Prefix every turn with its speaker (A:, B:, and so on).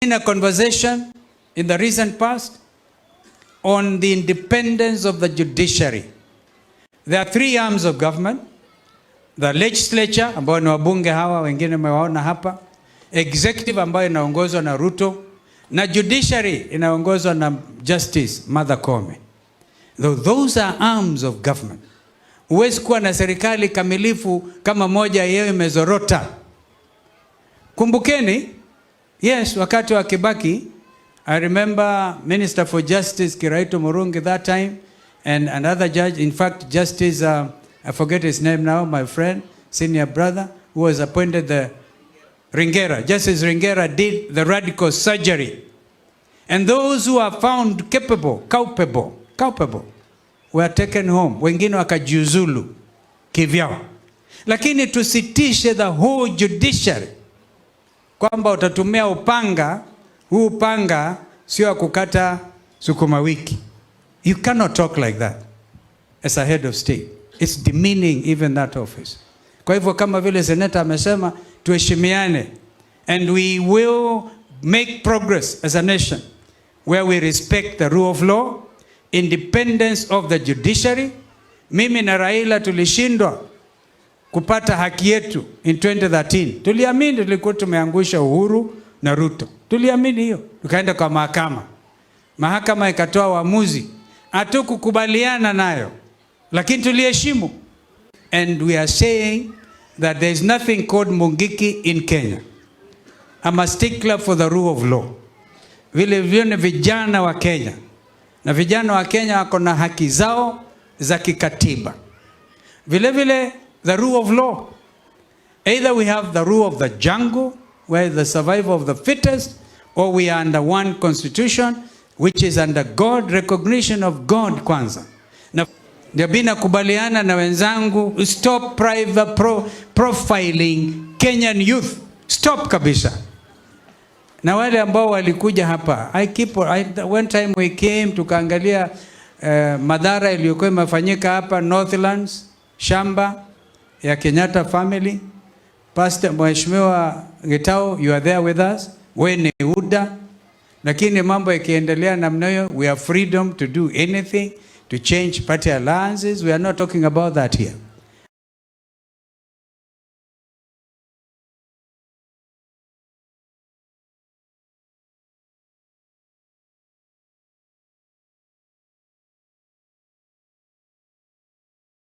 A: A conversation in the recent past on the independence of the judiciary. There are three arms of government. The legislature, ambao ni wabunge hawa, wengine mmewaona hapa, executive ambayo inaongozwa na Ruto, na judiciary inaongozwa na Justice Martha Koome. Though those are arms of government. Huwezi kuwa na serikali kamilifu kama moja yeo imezorota. Kumbukeni, yes, wakati wa Kibaki, I remember Minister for Justice Kiraitu Murungi that time and another judge, in fact, Justice, I forget his name now, my friend, senior brother, who was appointed, the Ringera. Justice Ringera did the radical surgery. And those who are found capable, culpable, culpable, were taken home. Wengine wakajiuzulu kivyao. Lakini tusitishe the whole judiciary kwamba utatumia upanga, huu upanga sio wa kukata sukuma wiki. You cannot talk like that as a head of state. It's demeaning even that office. Kwa hivyo, kama vile seneta amesema, tuheshimiane and we will make progress as a nation where we respect the rule of law, independence of the judiciary. Mimi na Raila tulishindwa kupata haki yetu in 2013. Tuliamini tulikuwa tumeangusha Uhuru na Ruto. Tuliamini hiyo. Tukaenda kwa mahakama. Mahakama ikatoa uamuzi. Hatukukubaliana nayo, lakini tuliheshimu. And we are saying that there is nothing called Mungiki in Kenya. I'm a stickler for the rule of law. Vile vile ni vijana wa Kenya, na vijana wa Kenya wako na haki zao za kikatiba. Vile vile the rule of law. Either we have the rule of the jungle, where the survival of the fittest, or we are under one constitution which is under God, recognition of God kwanza. Na ndio mimi nakubaliana na wenzangu, stop private profiling Kenyan youth. Stop kabisa. Na wale ambao walikuja hapa, one time we came, tukaangalia madhara iliyokuwa imefanyika hapa Northlands, shamba ya Kenyatta family. Pastor Mheshimiwa Gitau, you are there with us. We ni UDA, lakini mambo yakiendelea namna hiyo, we have freedom to do anything, to change party alliances. We are not talking about that here.